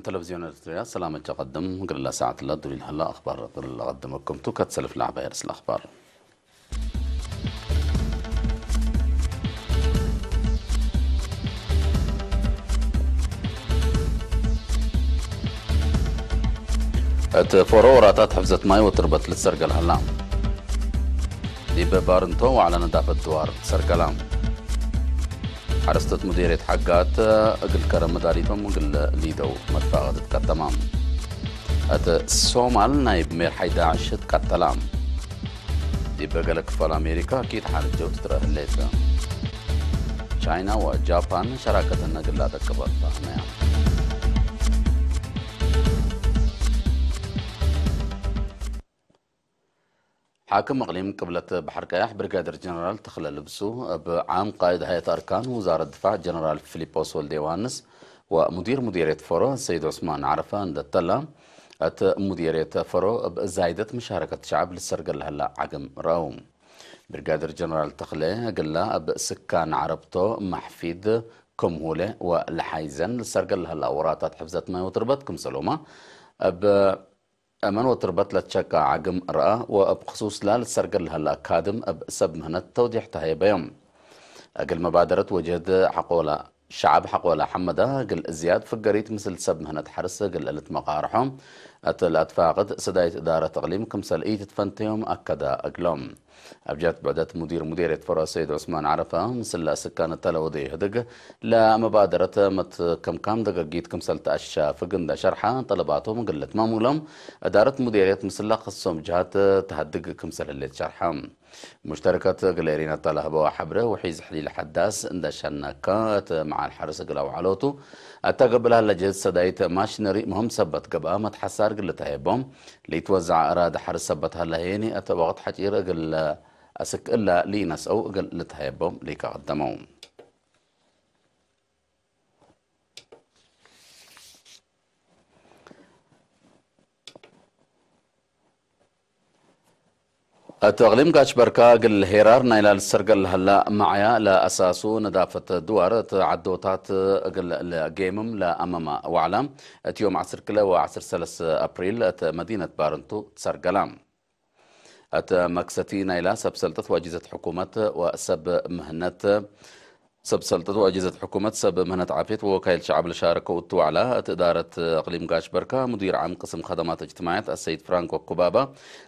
تلفزيون إريتريا، سلام التقدم. قل الله ساعة الله دولي هلا أخبار قل الله قدمكم توكت سلف لعبة يرسل أخبار. እቲ ፎሮ ወራታት ሕፍዘት ማይ ወትርበት ልትሰርገል ሃላ። ዲበ ባርንቶ ዋዕላ ነዳፈት ድዋር ትሰርገላ። ሓረስቶት ሙዴሬት ሓጋት እግል ከረም መዳሊቶም እግል ሊደው መድፋቐት ትቀተማ። እቲ ሶማል ናይ ሜርሓይ ዳዕሽ ትቀተላ። ዲበ ገለ ክፋል ኣሜሪካ ኪድ ሓርጀው ትትረህሌት። ቻይና ወጃፓን ሸራከተን እግል ኣጠቅበርታ ነያ። ሓክም እቕሊም ቅብለት ባሕር ቀያሕ ብሪጋደር ጀነራል ተኽለ ልብሱ፣ እብ ዓም ቃይድ ሃየት ኣርካን ውዛረት ድፋዕ ጀነራል ፊሊጶስ ወልደ ዮሃንስ፣ ወሙዲር ሙዲርየት ፎሮ ሰይድ ዑስማን ዓረፋ እንደተላ፣ እት ሙዲርየት ፎሮ እብ ዛይደት መሻረከት ሸዓብ ልሰርገል ለህላ ዓግም ረአው። ብሪጋደር ጀነራል ተኽለ እግላ እብ ስካን ዓረብቶ ማሕፊድ ክምሁለ ወለሓይዘን ልሰርገል ለህላ ወራታት ሕፍዘት ማይ ወትርበት ክምሰሎማ፣ እብ እመን ወትርበት ለትሸቃ ዓግም ረኣ ወእብ ክሱስ ላ ልትሰርገል ለሀላ ካድም እብ ሰብ ምህነት ተውዲሕ ተሀየበዮም። እግል መባደረት ወጀህድ ሐቆላ ሸዓብ ሐቆላ ሐመዳ እግል ዝያድ ፍገሪት ምስል ሰብ ምህነት ሐርስ እግል ልትመቃርሖ እት ለአትፋቅድ ስዳይት እዳረት እቅሊም ክምሰል ኢትትፈንተዮም አከዳ እግሎም። ኣብ ጀት ብዕደት ሙዲር ሙዴርየት ፈሮ ሰይድ ዑስማን ዓረፋ፣ ምስላ ስካን ተለወደ ይህድግ፣ ለመባደረት መትከምካም ደገጊት ክምሰል ተኣሻፍግ እንደ ሸርሓ፣ ጠለባቶም ግልት ማሙሎም፣ እዳረት ሙዴርየት ምስላ ክሶም ጅሃት ተሃድግ ክምሰል ህሌት ሸርሓ። ሙሽተረከት ግል ኤሪና ተላህበዋ ሐብረ፣ ውሒዝ ሕሊል ሐዳስ እንደ ሸነካ፣ እት መዓል ሐርስ ግላ ውዓሎቱ፣ ኣታ ገብላ ለጀት ሰዳይት ማሽነሪ ምህም ሰበት ገብኣ መትሐሳር ግልት ኣየቦም፣ ሊትወዛዕ እራድ ሐርስ ሰበት ሀላ ሄኒ፣ እት ወቅት ሐጪር እግል ኣስክ እላ ሊነስአው እግል ልትሀየቦም ሊከ ቀደመው። እቲ እቅሊም ጋች በርካ እግል ሄራር ናይ ላል ሰርገል ለሀላ መዓያ ለአሳሱ ነዳፈት ድዋር እቲ ዓዶታት እግል ለጌምም ለአመማ ዋዕላ እቲ ዮም ዓስር ክለ ወዓስር ሰለስ አፕሪል እቲ መዲነት ባርንቱ ትሰርገላ። እት መክሰቲ ናይላ ሰብ ሰልጠት ወአጅህዘት ሕኩመት ወሰብ ምህነት፣ ሰብ ሰልጠት ወአጅህዘት ሕኩመት፣ ሰብ ምህነት ዓፍየት ወወካይል ሸዓብ ለሻረከው እት ዋዕላ፣ እት እዳረት እቅሊም ጋሽ በርካ፣ ሙዲር ዓም ቅስም ከደማት እጅትማዕያት አሰይድ ፍራንኮ ኩባባ፣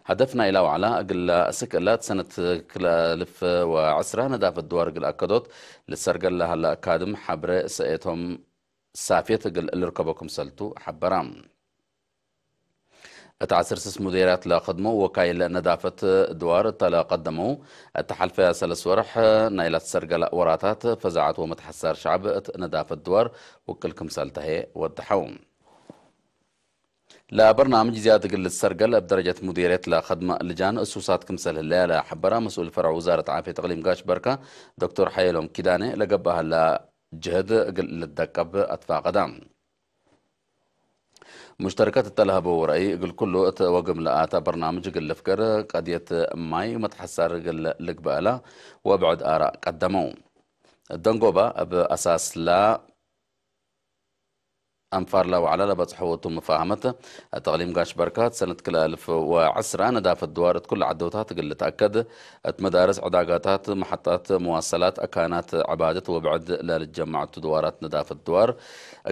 ሀደፍ ናይላ ዋዕላ እግላ እስክ እላ እት ሰነት ክልተ አልፍ ወዐስራ ነዳፈት ድዋር እግል አከዶት ልሰርገል ለሀላ ካድም ሐብረ ሰኤቶም ሳፍየት እግል ልርከቦ ክምሰልቱ ሐበራ። እት ዓስር ስስ ሙዴርያት ለኸድሞ ወካይል ነዳፈት ድዋር እተ ለቀደመው፣ እተ ሐልፈ ሰለስ ወርሕ ናይላ ትሰርገላ ወራታት ፈዛዓት ወመትሐሳር ሸዕብ እት ነዳፈት ድዋር ውቅል ክምሰል ተሄ ወድሐው። ለበርናምጅ ዝያድ እግል ልትሰርገል እብ ደረጀት ሙዴርየት ለኸድመ ልጃን እሱሳት ክምሰል ህለያ ለሐበራ መስኡል ፈረዕ ውዛረት ዓፍየት እቅሊም ጋሽ በርካ ዶክተር ሐየሎም ኪዳነ ለገብአ ህላ ጅህድ እግል ልትደቀብ አትፋቀዳ። ሙሽተርከት እተለሀበው ረአይ እግል ኩሉ እት ወግም ለአተ በርናምጅ እግል ልፍገር ቀድየት ማይ መትሐሳር እግል ልግበአላ ወብዕድ አራእ ቀደመው። ደንጎባ እብ አሳስላ አንፋርላ ወዕላ ለበጽሐወቱ መፋህመት እት እቅሊም ጋሽ በርካት ሰነት ክልተ አልፍ ወዐስራ ነዳፈት ድዋር እት ኩሉ ዓደውታት እግል ልትአከድ እት መዳርስ ዕዳጋታት መሐጣት መዋሰላት አካናት ዕባደት ወብዕድ ለልጀመዐቱ ድዋራት ነዳፈት ድዋር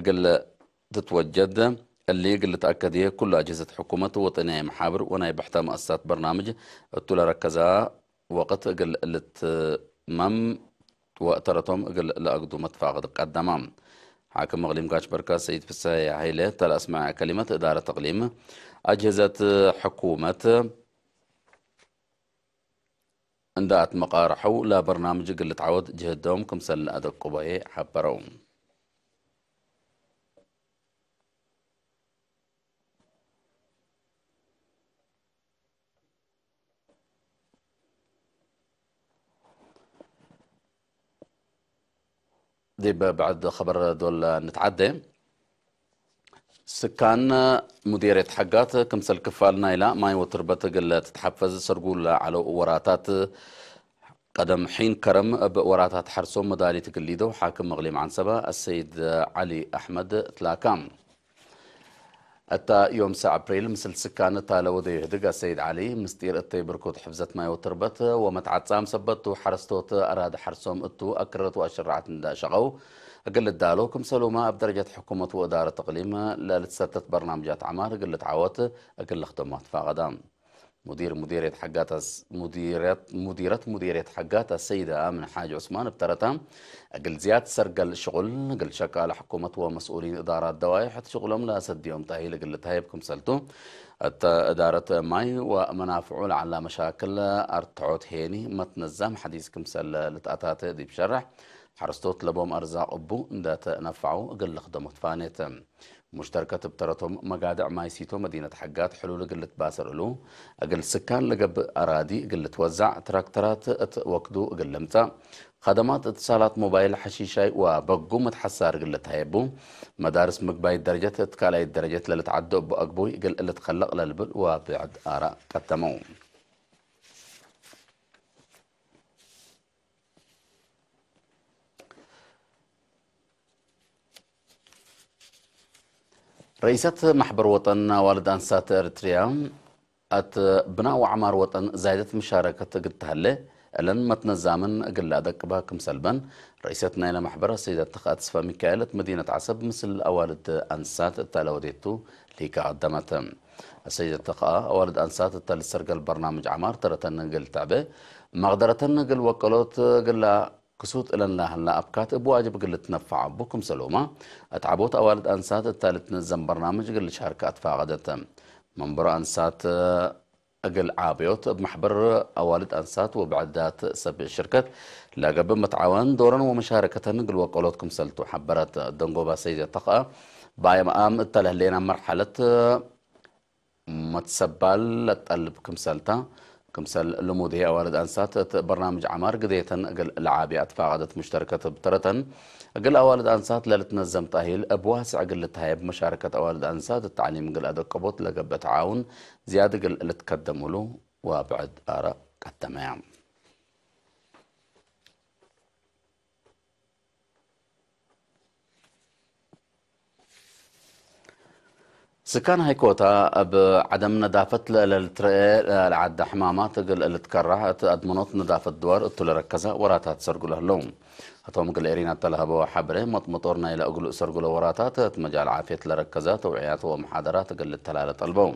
እግል ትትወጀድ እሊ እግል ልትአከድየ ኩሉ አጅህዘት ሕኩመት ወጠንያይ መሓብር ወናይ ብሕተ መአሰሳት በርናምጅ እቱ ለረከዛ ወቅት እግል ልትመም ወእተረቶም እግል ለአግዱ መትፋቅድ ቀደማ። ሓክም እቅሊም ጋች በርካ ሰይድ ፍሳሄ ሃይለ ተለአስመዐ ከሊመት እዳረት እቅሊም አጅህዘት ሕኩመት እንዳ አትመቃርሐው ለበርናምጅ እግል ልትዓወት ጅህዶም ክምሰል ለአደቁቦዬ ሐበረው። ዲብ ብዕድ ኸበር ዶል ንትዓዴ። ስካን ሙዴርየት ሐጋት ክምሰል ክፋል ናይላ ማይ ወትርበት እግል ትትሐፈዝ ሰርጉ ለዐለው ወራታት ቀደም ሒን ከረም እብ ወራታት ሐርሶም መዳሊት እግል ሊደው ሓክም እቅሊም ዐንሰባ አሰይድ ዐሊ አሕመድ ትላካ። እታ ዮም ሰ ኣፕሪል ምስል ስካን እታ ለወደ ይህድግ ኣሰይድ ዓሊ ምስጢር እተይ ብርኩት ሕፍዘት ማይ ወትርበት ወመትዓጻም ሰበቱ ሓረስቶት ኣራድ ሓርሶም እቱ ኣክረት ወኣሽራዓት እንዳሸቐው እግል ዳሎ ክምሰሉማ ኣብ ደረጃት ሕኩመት ወእዳረት እቕሊም ለልትሰተት በርናምጃት ዓማር እግል ትዓወት እግል ልኽደሞ ትፋቐዳ። ሙዲር ሙዲርየት ሓጋት ኣስ-፣ ሙዲርየት፣ ሙዲረት ሙዲርየት ሓጋት ኣሰይዳ ኣምን ሓጅ ዑስማን ብተረታ እግል ዝያድ ሰርገል ሽቑል እግል ሸቃለ ሕኩመት ወመስኡሊን እዳራት ደዋይሕ እቲ ሽቑሎም ላሰድዮም ጣሂል እግል ተሃይብ ክምሰልቱ እተ እዳረት ማይ ወመናፍዑ ለዓላ መሻክል ኣርትዖት ሄኒ መትነዛም ሓዲስ ክምሰል ልትኣታተ ዲብ ሸራሕ ሓረስቶት ለቦም ኣርዛቕ እቡ እንዳተነፋዑ እግል ልኽደሞ ትፋኔት። ሙሽተርከት እብ ተረቶም መጋድዕ ማይ ሲቶ መዲነት ሓጋት ሕሉል እግል ልትባሰር እሉ፣ እግል ስካን ለገብእ ኣራዲ እግል ልትወዛዕ፣ ትራክተራት እት ወክዱ እግል ልምጻእ፣ ኸደማት እትሳላት ሞባይል ሓሺሻይ ወበጉ መትሓሳር እግል ልትሃየቡ፣ መዳርስ ምግባይ ደረጀት እት ካልኣይ ደረጀት ለልትዓደ እቡ ኣግቦይ እግል ልትኸለቕ ለልብል ወብዕድ ኣራእ ቀተመው። ረኢሰት ማሕበር ወጠን ኣዋልድ ኣንሳት ኤርትርያ፣ ኣት ብናእ ወዓማር ወጠን ዛይደት ምሻረከት እግል ተሃለ፣ እለን መትነዛምን እግል ኣደቅባ ክምሰልበን፣ ረኢሰት ናይለ ማሕበር ኣሰይደት ተኽኣ ተስፋ ሚካኤል፣ እት መዲነት ዓሰብ ምስል ኣዋልድ ኣንሳት እታ ለወዴቱ ሊካ ቀደመት። ኣሰይደት ተኽኣ ኣዋልድ ኣንሳት እታ ልሰርገል በርናምጅ ዓማር ተረተን እግል ተዕበ፣ መቕደረተን እግል ወቀሎት እግላ ክሱት እለን ላህላ ኣብካት እብ ዋጅብ እግል ልትነፋዕ እቡ ክምሰሎማ፣ እት ዓቦት ኣዋልድ ኣንሳት እታ ልትነዘም በርናምጅ እግል ልሻርክ ኣትፋቐደት። መንበሮ ኣንሳት እግል ዓብዮት እብ ማሕበር ኣዋልድ ኣንሳት ወብዕዳት ሰብ ሽርከት ለገብእ መትዓወን ዶረን ወመሻረከተን እግል ወቀሎት ክምሰልቱ ሓበረት። ደንጎባ ሰይደ ተኽኣ ብኣይምኣም እታ ለህሌና መርሓለት መትሰባል ለጠልብ ክምሰልታ፣ ክምሰል ልሙድ ህይ ኣዋልድ ኣንሳት እት በርናምጅ ዓማር ግዴተን እግል ለዓቢ ኣትፋቐደት ሙሽተርከት ብተረተን፣ እግል ኣዋልድ ኣንሳት ለልትነዘም ጣሂል እብ ዋስዕ እግል ልትሃየብ መሻረከት ኣዋልድ ኣንሳት እት ተዕሊም እግል ኣደቀቦት ለገብእ ተዓውን ዝያድ እግል ልትከደምሉ ወብዕድ ኣረ ቀደመያ። ስካን ሃይኮታ እብ ዓደም ነዳፈት ለለልትረኤ ለዓደ ሕማማት እግል ልትከራህ እት ኣድመኖት ነዳፈት ድዋር እቱ ለረከዘ ወራታት ሰርጉለ ህለው። እቶም እግል ኤሪና እተለሀበው ሓብሬ መጥመጦር ናይለ እግሉ ሰርጉለ ወራታት እት መጃል ዓፍየት ለረከዘ ተውዕያት ወመሓደራት እግል ልተላለ ጠልበው።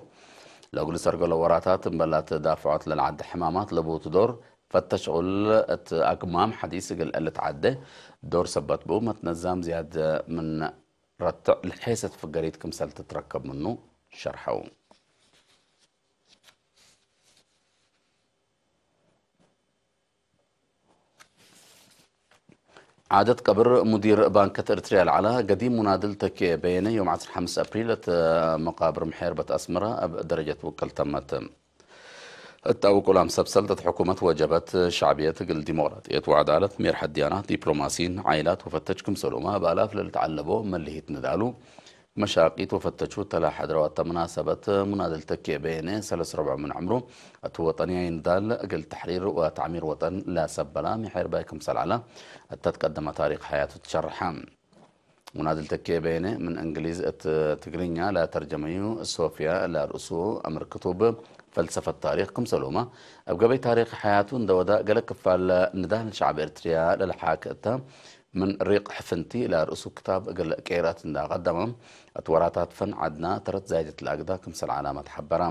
ለእግሉ ሰርጉለ ወራታት እምበላት ዳፍዖት ለልዓደ ሕማማት ለቡቱ ዶር ፈተ ሽቑል እት ኣግማም ሓዲስ እግል ልትዓደ ዶር ሰበት ብኡ መትነዛም ዝያድ ምን ረትዕ ልሔሰት ፍገሪት ክምሰል ትትረከብ ምኑ ሸርሐው። ዓደት ቀብር ሙዲር ባንከት ኤርትርያ ለዓላ ገዲም ሙናድል ተኪኤ በየነ ዮም ዓሰርተ ሓሙሽተ ኣፕሪል እት መቃብር ምሕር በት ኣስመራ ኣብ ደረጀት ውቅል ተመት። እታ ውቁላም ሰብ ሰልጠት ሕኩመት ወጀበት ሻዕብየት እግል ዲሞቅራጥየት ወዓዳለት ሜርሐት ዲያናት ዲፕሎማሲን ዓይላት ወፈተች ክምሰሉማ ባላፍ ለልተዓለቦ መልሂት ንዳሉ መሻቂት ወፈተቹ ተላ ሐድረዋተ ምናሰበት ሙናድል ተኬ በየነ ሰለስ ረብዖ ምን ዕምሩ እቱ ወጠንያይ ንዳል እግል ተሕሪር ወተዕሚር ወጠን ላሰበላ ሚሐርባይ ክምሰል ዓላ እታ ትቀደመ ታሪክ ሐያቱ ትሸርሐ። ሙናድል ተኬ በየነ ምን እንግሊዝ እት ትግርኛ ላተርጀመዩ ሶፊያ ላርእሱ እምር ክቱብ ፈልሰፈት ታሪክ ክምሰሉማ እብ ገበይ ታሪክ ሐያቱ እንደወዳ ገለ ክፋል ንዳል ሻዕብ ኤርትርያ ለልሓክ እታ ምን ሪቅ ሕፍንቲ ላርእሱ ክታብ እግል ቄራት እንዳቀደመ እት ወራታት ፈን ዓድና ተረት ዛይደት ለአግዳ ክምሰል ዓላማ ተሐበራ።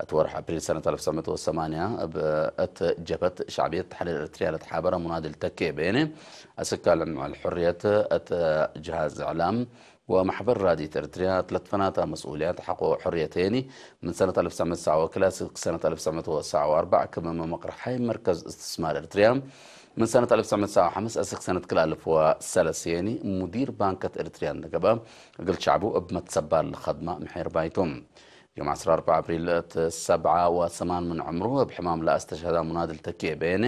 እት ወርሕ ኣፕሪል ሰነት ኣልፍ ትሽዓት ወሰማንያ እብ እት ጀብሀት ሻዕብየት ተሕሪር ኤርትርያ ለተሓበረ ሙናድል ተኬ በየነ ኣስካል ምዕል ሕርየት እት ጅሃዝ እዕላም ወማሕበር ራዲት ኤርትርያ እት ለትፈናታ መስኡልያት ሓቆ ሕርየት የኒ ምን ሰነት ኣልፍ ትሽዓት ወሰዓው ክላስ ክሰነት ኣልፍ ትሽዓት ወሰዓው ኣርባዕ ክም መመቕርሓይ መርከዝ እስትስማር ኤርትርያ ምን ሰነት ኣልፍ ትሽዓት ወሰዓው ሓምስ እስክ ሰነት ክልኣልፍ ወሰለስ የኒ ሙዲር ባንከት ኤርትርያ እንደገበ እግል ሻዕቡ እብ መትሰባል ኸድማ ምሕር ባይቶም። ዮም ዓሰርተ ኣርባዕ ኣፕሪል እት ሰብዓ ወሰማን ምን ዕምሩ እብ ሕማም ለኣስተሸህዳ ሙናድል ተኬ በየነ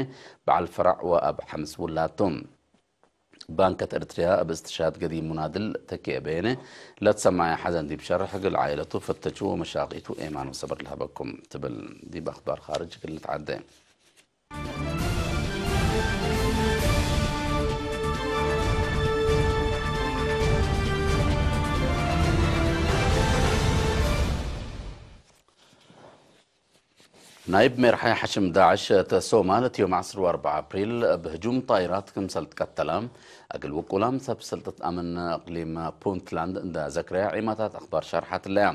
በዓል ፈራዕ ወኣብ ሓምስ ውላቶም። ባንከት ኤርትርያ እብ እስትሸሃድ ገዲም ሙናድል ተኬ በየነ ለትሰማዐ ሓዘን ዲብ ሸርሕ እግል ዓኢለቱ ፈተቹ ወመሻቂቱ ኤማን ወሰብር ለሀበኩም ትብል። ዲብ ኣኽባር ኻርጅ እግል ንትዓደ። ናይብ ሜርሓይ ሓሽም ዳዕሽ እተ ሶማል እቲ ዮም ዓሰርተ ኣርባዓ ኣፕሪል ብህጁም ጣይራት ክምሰል ትቀተላ፣ እግል ውቁላም ሰብ ሰልጠት ኣምን እቅሊም ፑንትላንድ እንዳ ዘክረያ ዒማታት ኣኽባር ሻርሓት ኣለያ።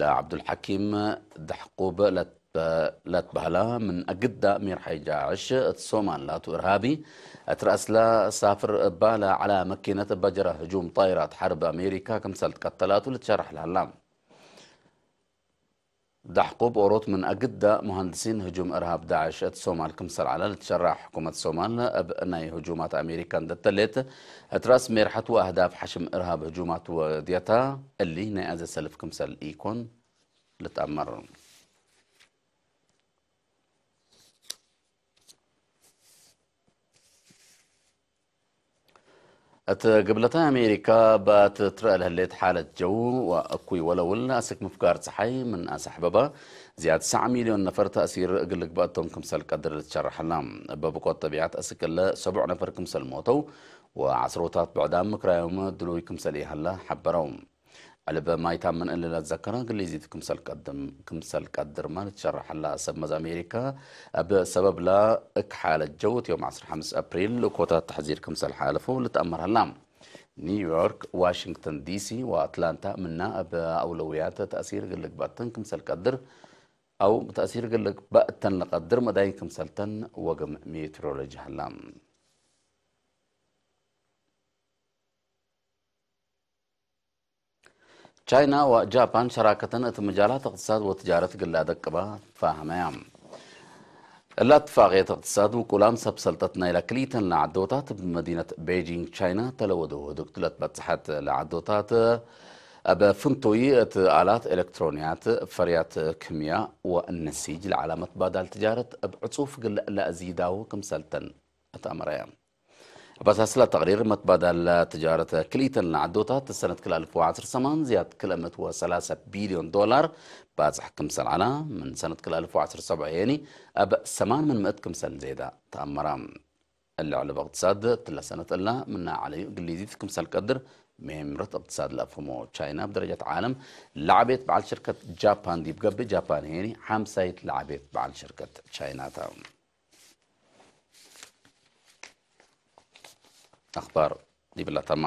ለዓብዱልሓኪም ዳሕቁብ ለትበ-፣ ለትበህላ ምን ኣግዳ ሜርሓይ ዳዕሽ እት ሶማል ላቱ እርሃቢ፣ እት ረእስላ ሳፍር እባ ለዓላ መኪነት እባ ጀራ ህጁም ጣይራት ሓርብ ኣሜሪካ ክምሰል ትቀተላቱ ልትሸራሕ ለሃላ። ዳሕቁብ ኦሮት ምን ኣግዳ ሙሃንድሲን ህጁም እርሃብ ዳዕሽ እት ሶማል ክምሰል ዓላ ልትሸራሕ። ሕኩመት ሶማል እብ ናይ ህጁማት ኣሜሪካ እንደተሌት እት ራስ ሜርሐት ወኣህዳፍ ሓሽም እርሃብ ህጁማት ወድየታ እሊ ናይ ኣዘ ሰልፍ ክምሰል ኢኮን ልትኣመር። እት ግብለታ ኣሜሪካ ባት ትረአ ለህሌት ሓለት ጀው ወእኩይ ወለውል ኣስክ ምፍጋር ፀሓይ ምን ኣሳሕበባ ዝያድ ሰዓ ሚልዮን ነፈር ተእሲር እግል ልግበእቶም ክምሰል ቀድር ልትሸርሐላ። በብቆት ጠቢዓት ኣስክ እለ ሰቡዕ ነፈር ክምሰል ሞተው ወዓስሮታት ብዕዳም ምክራዮም ድሉይ ክምሰል ይሃላ ሓበረው። ዕልበ ማይታ ምን እልላ ዘከራ ግሊዚት ክምሰል ቀድም፣ ክምሰል ቀድር ማለት ሸራሕላ ሰብ መዝ ኣሜሪካ ኣብ ሰበብላ እክ ሓለት ጀውት ዮም ዓሰርተ ሓሙሽተ ኣፕሪል ኮታት ተሕዚር ክምሰል ሓለፎ ልትኣመርሃላ። ኒውዮርክ፣ ዋሽንግተን ዲሲ ወኣትላንታ ምና ኣብ ኣውለውያት ተእሲር ግልግባተን ክምሰል ቀድር ኣው ተእሲር ግልግባእተን ለቀድር መዳይ ክምሰልተን ወግም ሜትሮሎጂ ሃላ። ቻይና ወጃፓን ሸራከተን እት ምጃላት እቅትሳድ ወትጃረት ግላ ደቅባ ተፋህመያ። እላ እትፋቅየት እቅትሳድ ውቁላም ሰብ ሰልጠት ናይላ ክልኢተን ለዓዶታት ብመዲነት ቤጂንግ ቻይና ተለወዶ ህዱግ ትለት በጽሐት። ለዓዶታት ኣብ ፍንቶይ እት ኣላት ኤሌክትሮንያት፣ ፈርያት ክምያ ወእነሲጅ ለዓላ መትባዳል ትጃረት እብ ዕጹፍ ግላ ለእዚዳው ክምሰልተን እተኣመረያ። ባሳስላ ተቕሪር መትባዳል ትጃረት ክልኢተን ለዓዶታት ሰነት ክላልፍ ወዓስር ሰማን ዝያድ ክልእመት ወሰላሳ ቢልዮን ዶላር ባጽሕ ክምሰል ዓላ ምን ሰነት ክላልፍ ወዓስር ሰብዓ የኒ ኣብ ሰማን ምን ምእት ክምሰል ዜዳ ተኣመራ። እልዕሊ በቅትሳድ ትለ ሰነት እላ ምና ዓለዩ ግሊዚት ክምሰል ቀድር ሜምረት እቅትሳድ ለኣፍሞ ቻይና ብደረጃት ዓለም ለዓቤት በዓል ሽርከት ጃፓን ዲብ ገብእ ጃፓን ሄኒ ሓምሳይት ለዓቤት በዓል ሽርከት ቻይናታ። ኣኽባር ዲብላ ተማ።